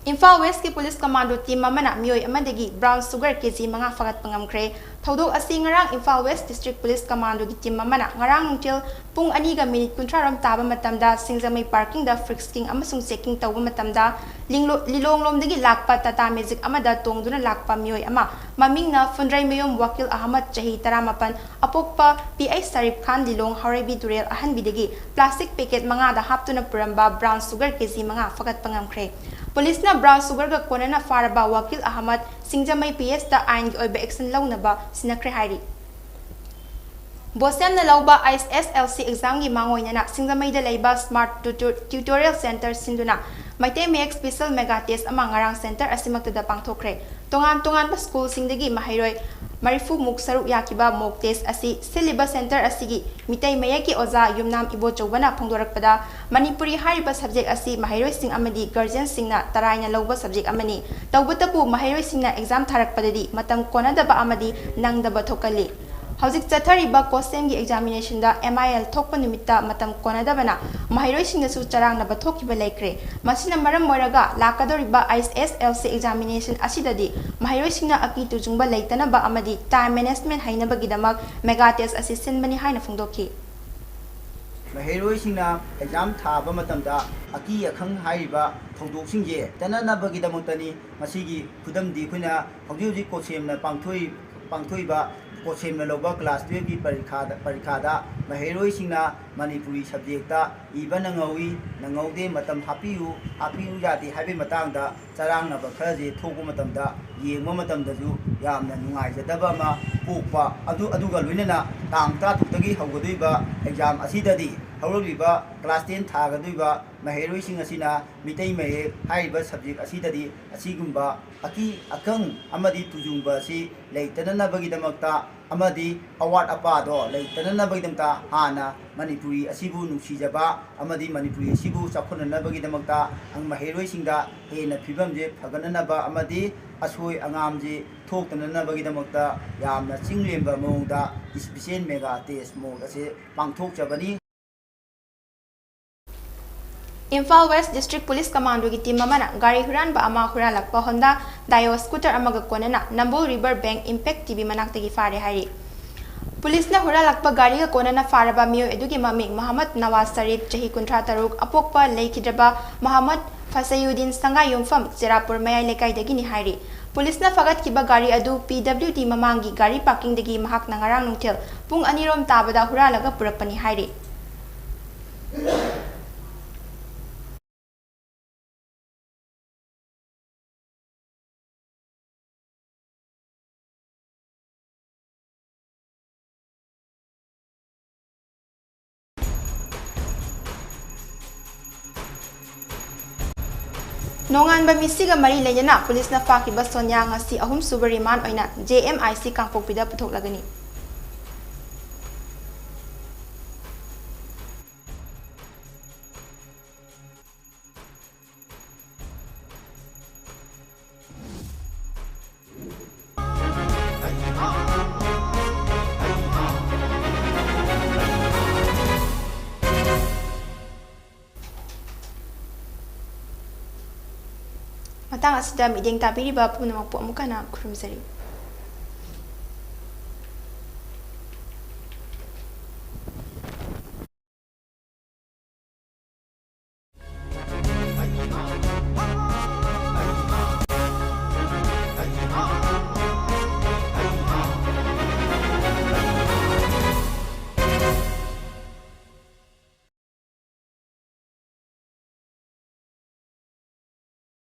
ꯏꯝꯐꯥꯜ ꯋꯦꯁꯀꯤ ꯄꯨꯂꯤꯁ ꯀꯃꯥꯟꯗꯣ ꯇꯤꯝ ꯑꯃꯅ ꯃꯤꯑꯣꯏ ꯑꯃꯗꯒꯤ ꯕ꯭ꯔꯥꯎꯟ ꯁꯨꯒꯔ ꯀꯦꯖꯤ ꯃꯉꯥ ꯐꯥꯒꯠꯄ ꯉꯝꯈ꯭ꯔꯦ꯫ ꯊꯧꯗꯣꯛ ꯑꯁꯤ ꯉꯔꯥꯡ ꯏꯝꯐꯥꯜ ꯋꯦꯁ ꯗꯤꯁꯇ꯭ꯔꯤꯛ ꯄꯨꯂꯤꯁ ꯀꯃꯥꯟꯗꯣꯒꯤ ꯇꯤꯝ ꯑꯃꯅ ꯉꯔꯥꯡ ꯅꯨꯡꯊꯤꯜ ꯄꯨꯡ ꯑꯅꯤꯒ ꯃꯤꯅꯤꯠ ꯀꯨꯟꯊ꯭ꯔꯥ ꯔꯣꯝ ꯇꯥꯕ ꯃꯇꯝꯗ ꯁꯤꯡꯖꯃꯩ ꯄꯥꯔꯀꯤꯡꯗ ꯐ꯭ꯔꯤꯛꯁꯀꯤꯡ ꯑꯃꯁꯨꯡ ꯆꯦꯀꯤꯡ ꯇꯧꯕ ꯃꯇꯝꯗ ꯂꯤꯂꯣꯡꯂꯣꯝꯗꯒꯤ ꯂꯥꯛꯄ ꯇꯥꯇꯥ ꯃꯦꯖꯤꯛ ꯑꯃꯗ ꯇꯣꯡꯗꯨꯅ ꯂꯥꯛꯄ ꯃꯤꯑꯣꯏ ꯑꯃ, ꯃꯃꯤꯡꯅ ꯐꯨꯟꯗ꯭ꯔꯩꯃꯌꯨꯝ ꯋꯥꯀꯤꯜ ꯑꯍꯃꯗ, ꯆꯍꯤ ꯇꯔꯥꯃꯥꯄꯟ, ꯑꯄꯣꯛꯄ ꯄꯤ ꯑꯩꯆ ꯁꯔꯤꯐ ꯈꯥꯟ, ꯂꯤꯂꯣꯡ ꯍꯥꯎꯔꯩꯕꯤ ꯇꯨꯔꯦꯜ ꯑꯍꯟꯕꯤꯗꯒꯤ ꯄ꯭ꯂꯥꯁꯇꯤꯛ ꯄꯦꯀꯦꯠ ꯃꯉꯥꯗ ꯍꯥꯞꯇꯨꯅ ꯄꯨꯔꯝꯕ ꯕ꯭ꯔꯥꯎꯟ ꯁꯨꯒꯔ ꯀꯦꯖꯤ ꯃꯉꯥ ꯐꯥꯒꯠꯄ ꯉꯝꯈ꯭ꯔꯦ꯫ ꯄꯨꯂꯤꯁꯅ ꯕ꯭ꯔꯥꯎꯟ ꯁꯨꯒꯔꯒ ꯀꯣꯟꯅꯅ ꯐꯥꯔꯕ ꯋꯥꯀꯤꯜ ꯑꯍꯃꯗ ꯁꯤꯡꯖꯃꯩ ꯄꯤ ꯑꯦꯁꯇ ꯑꯥꯏꯟꯒꯤ ꯑꯣꯏꯕ ꯑꯦꯛꯁꯟ ꯂꯧꯅꯕ ꯁꯤꯟꯅꯈ꯭ꯔꯦ ꯍꯥꯏꯔꯤ꯫ ꯕꯣꯁꯦꯝꯅ ꯂꯧꯕ ꯑꯥꯏ ꯑꯦꯁ ꯑꯦꯜ ꯁꯤ ꯑꯦꯛꯖꯥꯝꯒꯤ ꯃꯥꯡꯑꯣꯏꯅꯅ ꯁꯤꯡꯖꯃꯩꯗ ꯂꯩꯕ ꯁ꯭ꯃꯥꯔꯠ ꯇ꯭ꯌꯨꯇꯣ-, ꯇ꯭ꯌꯨꯇꯣꯔꯤꯌꯦꯜ ꯁꯦꯟꯇꯔ ꯁꯤꯟꯗꯨꯅ ꯃꯩꯇꯩ ꯃꯌꯦꯛ ꯁ꯭ꯄꯦꯁꯦꯜ ꯃꯦꯒꯥ ꯇꯦꯁ ꯑꯃ ꯉꯔꯥꯡ ꯁꯦꯟꯇꯔ ꯑꯁꯤꯃꯛꯇꯗ ꯄꯥꯡꯊꯣꯛꯈ꯭ꯔꯦ꯫ ꯇꯣꯉꯥꯟ ꯇꯣꯉꯥꯟꯕ ꯁ꯭ꯀꯨꯜꯁꯤꯡꯗꯒꯤ ꯃꯍꯩꯔꯣꯏ ꯃꯔꯤꯐꯨ ꯃꯨꯛ ꯁꯔꯨꯛ ꯌꯥꯈꯤꯕ ꯃꯣꯛ ꯇꯦꯁ ꯑꯁꯤ ꯁꯤꯜꯂꯤꯕ ꯁꯦꯟꯇꯔ ꯑꯁꯤꯒꯤ ꯃꯤꯇꯩ ꯃꯌꯦꯛꯀꯤ ꯑꯣꯖꯥ ꯌꯨꯝꯅꯥꯝ ꯏꯕꯣꯆꯧꯕꯅ ꯐꯣꯡꯗꯣꯔꯛꯄꯗ, ꯃꯅꯤꯄꯨꯔꯤ ꯍꯥꯏꯔꯤꯕ ꯁꯕꯖꯦꯛ ꯑꯁꯤ ꯃꯍꯩꯔꯣꯏꯁꯤꯡ ꯑꯃꯗꯤ ꯒꯥꯔꯖꯤꯌꯟꯁꯤꯡꯅ ꯇꯔꯥꯏꯅ ꯂꯧꯕ ꯁꯕꯖꯦꯛ ꯑꯃꯅꯤ꯫ ꯇꯧꯕꯇꯕꯨ ꯃꯍꯩꯔꯣꯏꯁꯤꯡꯅ ꯑꯦꯛꯖꯥꯝ ꯊꯥꯔꯛꯄꯗꯗꯤ ꯃꯇꯝ ꯀꯣꯟꯅꯗꯕ ꯑꯃꯗꯤ ꯅꯪꯗꯕ ꯊꯣꯛꯀꯜꯂꯤ꯫ ꯍꯧꯖꯤꯛ ꯆꯠꯊꯔꯤꯕ ꯀꯣꯁꯦꯝꯒꯤ ꯑꯦꯛꯖꯥꯃꯤꯅꯦꯁꯟꯗ ꯑꯦꯝ ꯑꯥꯏ ꯑꯦꯜ ꯊꯣꯛꯄ ꯅꯨꯃꯤꯠꯇ ꯃꯇꯝ ꯀꯣꯟꯅꯗꯕꯅ ꯃꯍꯩꯔꯣꯏꯁꯤꯡꯗꯁꯨ ꯆꯔꯥꯡꯅꯕ ꯊꯣꯛꯈꯤꯕ ꯂꯩꯈ꯭ꯔꯦ꯫ ꯃꯁꯤꯅ ꯃꯔꯝ ꯑꯣꯏꯔꯒ ꯂꯥꯛꯀꯗꯧꯔꯤꯕ ꯑꯥꯏ ꯑꯦꯁ ꯑꯦꯜ ꯁꯤ ꯑꯦꯛꯖꯥꯃꯤꯅꯦꯁꯟ ꯑꯁꯤꯗꯗꯤ ꯃꯍꯩꯔꯣꯏꯁꯤꯡꯅ ꯑꯀꯤ ꯇꯨꯖꯨꯡꯕ ꯂꯩꯇꯅꯕ ꯑꯃꯗꯤ ꯇꯥꯏꯝ ꯃꯦꯅꯦꯖꯃꯦꯟ ꯍꯩꯅꯕꯒꯤꯗꯃꯛ ꯃꯦꯒꯥ ꯇꯦꯁ ꯑꯁꯤ ꯁꯤꯟꯕꯅꯤ ꯍꯥꯏꯅ ꯐꯣꯡꯗꯣꯛꯈꯤ꯫ ꯃꯍꯩꯔꯣꯏꯁꯤꯡꯅ ꯑꯦꯛꯖꯥꯝ ꯊꯥꯕ ꯃꯇꯝꯗ ꯑꯀꯤ ꯑꯈꯪ ꯍꯥꯏꯔꯤꯕ ꯊꯧꯗꯣꯛꯁꯤꯡꯁꯦ ꯇꯅꯅꯕꯒꯤꯗꯃꯛꯇꯅꯤ꯫ ꯃꯁꯤꯒꯤ ꯈꯨꯗꯝꯗꯤ ꯑꯩꯈꯣꯏꯅ ꯍꯧꯖꯤꯛ ꯍꯧꯖꯤꯛ ꯀꯣꯁꯦꯝꯅ ꯄꯥꯡꯊꯣꯛꯏ-, ꯄꯥꯡꯊꯣꯛꯏꯕ ꯀꯣꯁꯦꯝꯅ ꯂꯧꯕ ꯀ꯭ꯂꯥꯁ ꯇꯨꯌꯦꯜꯐꯀꯤ ꯄꯔꯤꯈꯥꯗ, ꯄꯔꯤꯈꯥꯗ ꯃꯍꯩꯔꯣꯏꯁꯤꯡꯅ ꯃꯅꯤꯄꯨꯔꯤ ꯁꯕꯖꯦꯛꯇ ꯏꯕ ꯅꯪꯍꯧꯏ, ꯅꯪꯍꯧꯗꯦ, ꯃꯇꯝ ꯍꯥꯞꯄꯤꯌꯨ, ꯍꯥꯞꯄꯤꯌꯨ ꯌꯥꯗꯦ ꯍꯥꯏꯕꯒꯤ ꯃꯇꯥꯡꯗ ꯆꯔꯥꯡꯅꯕ ꯈꯔꯁꯦ ꯊꯣꯛꯄ ꯃꯇꯝꯗ, ꯌꯦꯡꯕ ꯃꯇꯝꯗꯁꯨ ꯌꯥꯝꯅ ꯅꯨꯡꯉꯥꯏꯖꯗꯕ ꯑꯃ ꯄꯣꯛꯄ꯫ ꯑꯗꯨ, ꯑꯗꯨꯒ ꯂꯣꯏꯅꯅ ꯇꯥꯡ ꯇꯔꯥꯇꯔꯨꯛꯇꯒꯤ ꯍꯧꯒꯗꯣꯏꯕ ꯑꯦꯛꯖꯥꯝ ꯑꯁꯤꯗꯗꯤ ꯍꯧꯔꯛꯂꯤꯕ ꯀ꯭ꯂꯥꯁ ꯇꯦꯟ ꯊꯥꯒꯗꯣꯏꯕ ꯃꯍꯩꯔꯣꯏꯁꯤꯡ ꯑꯁꯤꯅ ꯃꯤꯇꯩ ꯃꯌꯦꯛ ꯍꯥꯏꯔꯤꯕ ꯁꯕꯖꯦꯛ ꯑꯁꯤꯗꯗꯤ ꯑꯁꯤꯒꯨꯝꯕ ꯑꯀꯤ ꯑꯈꯪ ꯑꯃꯗꯤ ꯇꯨꯖꯨꯡꯕ ꯑꯁꯤ ꯂꯩꯇꯅꯅꯕꯒꯤꯗꯃꯛꯇ ꯑꯃꯗꯤ ꯑꯋꯥꯠ ꯑꯄꯥꯗꯣ ꯂꯩꯇꯅꯅꯕꯒꯤꯗꯃꯛꯇ ꯍꯥꯟꯅ ꯃꯅꯤꯄꯨꯔꯤ ꯑꯁꯤꯕꯨ ꯅꯨꯡꯁꯤꯖꯕ ꯑꯃꯗꯤ ꯃꯅꯤꯄꯨꯔꯤ ꯑꯁꯤꯕꯨ ꯆꯥꯎꯈꯠꯅꯅꯕꯒꯤꯗꯃꯛꯇ ꯃꯍꯩꯔꯣꯏꯁꯤꯡꯗ ꯍꯦꯟꯅ ꯐꯤꯕꯝꯁꯦ ꯐꯒꯠꯅꯅꯕ ꯑꯃꯗꯤ ꯑꯁꯣꯏ ꯑꯉꯥꯝꯁꯦ ꯊꯣꯛꯇꯅꯅꯕꯒꯤꯗꯃꯛꯇ ꯌꯥꯝꯅ ꯆꯤꯡꯂꯦꯝꯕ ꯃꯑꯣꯡꯗ ꯏꯁꯄꯤꯁꯦꯜ ꯃꯦꯒꯥ ꯇꯦꯁ ꯃꯣꯗ ꯑꯁꯤ ꯄꯥꯡꯊꯣꯛꯆꯕꯅꯤ꯫ ꯏꯝꯐꯥꯜ ꯋꯦꯁ ꯗꯤꯁꯇ꯭ꯔꯤꯛ ꯄꯨꯂꯤꯁ ꯀꯃꯥꯟꯗꯣꯒꯤ ꯇꯤꯝ ꯑꯃꯅ ꯒꯥꯔꯤ ꯍꯨꯔꯥꯟꯕ ꯑꯃ ꯍꯨꯔꯥꯜꯂꯛꯄ ꯍꯣꯟꯗꯥ ꯗꯥꯏꯑꯣ ꯁ꯭ꯀꯨꯇꯔ ꯑꯃꯒ ꯀꯣꯟꯅꯅ ꯅꯝꯕꯨꯜ ꯔꯤꯚꯔ ꯕꯦꯡꯛ ꯏꯝꯄꯦꯛ ꯇꯤꯚꯤ ꯃꯅꯥꯛꯇꯒꯤ ꯐꯥꯔꯦ ꯍꯥꯏꯔꯤ꯫ ꯄꯨꯂꯤꯁꯅ ꯍꯨꯔꯥꯜꯂꯛꯄ ꯒꯥꯔꯤꯒ ꯀꯣꯟꯅꯅ ꯐꯥꯔꯕ ꯃꯤꯑꯣꯏ ꯑꯗꯨꯒꯤ ꯃꯃꯤꯡ ꯃꯣꯍꯝꯃꯗ ꯅꯋꯥꯖ ꯁꯔꯤꯐ, ꯆꯍꯤ ꯀꯨꯟꯊ꯭ꯔꯥ ꯇꯔꯨꯛ, ꯑꯄꯣꯛꯄ ꯂꯩꯈꯤꯗ꯭ꯔꯕ ꯃꯣꯍꯝꯃꯗ ꯐꯁꯌꯨꯗꯤꯟ, ꯁꯉꯥꯏꯌꯨꯝꯐꯝ, ꯆꯦꯔꯥꯄꯨꯔ ꯃꯌꯥꯏ ꯂꯩꯀꯥꯏꯗꯒꯤꯅꯤ ꯍꯥꯏꯔꯤ꯫ ꯄꯨꯂꯤꯁꯅ ꯐꯥꯒꯠꯈꯤꯕ ꯒꯥꯔꯤ ꯑꯗꯨ ꯄꯤ ꯗꯕ꯭ꯂꯤꯎ ꯗꯤ ꯃꯃꯥꯡꯒꯤ ꯒꯥꯔꯤ ꯄꯥꯔꯀꯤꯡꯗꯒꯤ ꯃꯍꯥꯛꯅ ꯉꯔꯥꯡ ꯅꯨꯡꯊꯤꯜ ꯄꯨꯡ ꯑꯅꯤꯔꯣꯝ ꯇꯥꯕꯗ ꯍꯨꯔꯥꯜꯂꯒ ꯄꯨꯔꯛꯄꯅꯤ ꯍꯥꯏꯔꯤ꯫ ꯅꯣꯡꯉꯥꯟꯕ ꯃꯤꯁꯤꯒ ꯃꯔꯤ ꯂꯩꯅꯅ ꯄꯨꯂꯤꯁꯅ ꯐꯥꯈꯤꯕ ꯁꯣꯅꯤꯌꯥ ꯉꯁꯤ ꯑꯍꯨꯝꯁꯨꯕ ꯔꯤꯃꯥꯟ ꯑꯣꯏꯅ ꯖꯦ ꯑꯦꯝ ꯑꯥꯏ ꯁꯤ ꯀꯥꯡꯄꯣꯛꯄꯤꯗ ꯄꯨꯊꯣꯛꯂꯒꯅꯤ꯫ ꯃꯇꯥꯡ ꯑꯁꯤꯗ ꯃꯤꯠꯌꯦꯡ ꯇꯥꯕꯤꯔꯤꯕ ꯄꯨꯝꯅꯃꯛꯄꯨ ꯑꯃꯨꯛ ꯍꯟꯅ ꯈꯨꯔꯨꯝꯖꯔꯤ꯫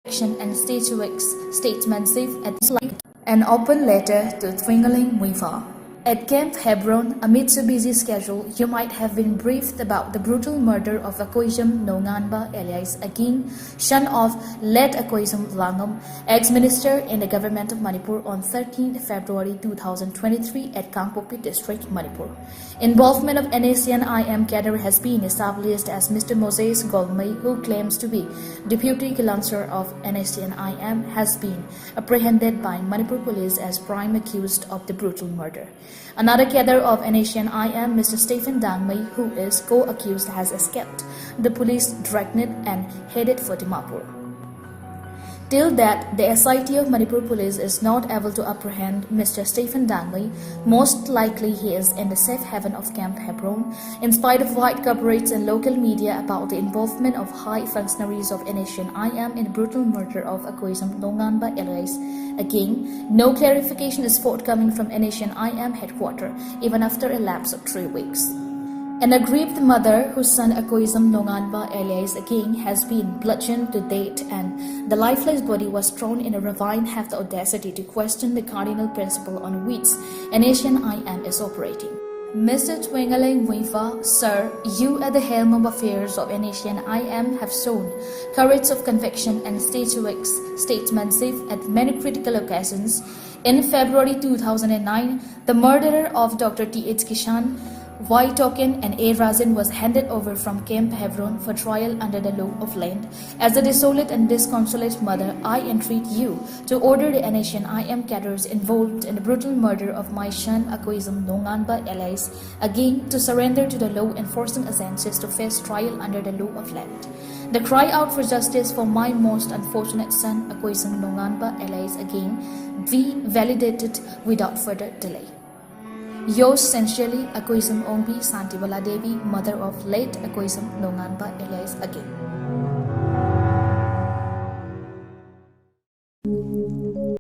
Action and stay to ex-, statesmanship at this, like an open letter to Twingling Muivah. At Camp Hebron, amidst a busy schedule, you might have been briefed about the brutal murder of Akoijam Nonganba alias Agin, son of late Akoijam Langam, ex-minister in the government of Manipur, on thirteenth February two thousand twenty-three at Kangpokpi District, Manipur. Involvement of N S C N I M cadre has been established as Mister Moses Golmei, who claims to be deputy Kilonser of N S C N I M, has been apprehended by Manipur police as prime accused of the brutal murder. Another cadre of N S C N I M, Mister Stephen Dangmei, who is co-accused, has escaped The police dragged it and headed for Dimapur. Till that, the S I T of Manipur Police is not able to apprehend Mister Stephen Dangmei. Most likely, he is in the safe haven of Camp Hebron. In spite of wide coverage in local media about the involvement of high functionaries of N S C N I M in the brutal murder of Akoizom Nonganba alias Ageng, no clarification is forthcoming from N S C N I M headquarters, even after a lapse of three weeks. An aggrieved mother whose son Akoizom Nonganba alias Ageng has been bludgeoned to death and the lifeless body was thrown in a ravine have the audacity to question the cardinal principle on which N S C N I M is operating. Mister Tuengale Muifa, sir, you at the helm of affairs of N S C N I M have shown courage of conviction and stateswick statesmanship at many critical occasions. In February two thousand nine, the murderer of Doctor T H Kishan, Y Token and A Rajan was handed over from Camp Hebron for trial under the law of land. As a desolate and disconsolate mother, I entreat you to order the N S C N I M cadres involved in the brutal murder of my son Akoizom Nonganba alias Ageng to surrender to the law enforcing agencies to face trial under the law of land. The cry out for justice for my most unfortunate son Akoizom Nonganba alias Ageng be validated without further delay. Yours sincerely, Akoizom Ongbi Santibala Devi, mother of late Akoizom Nonganba alias Ageng.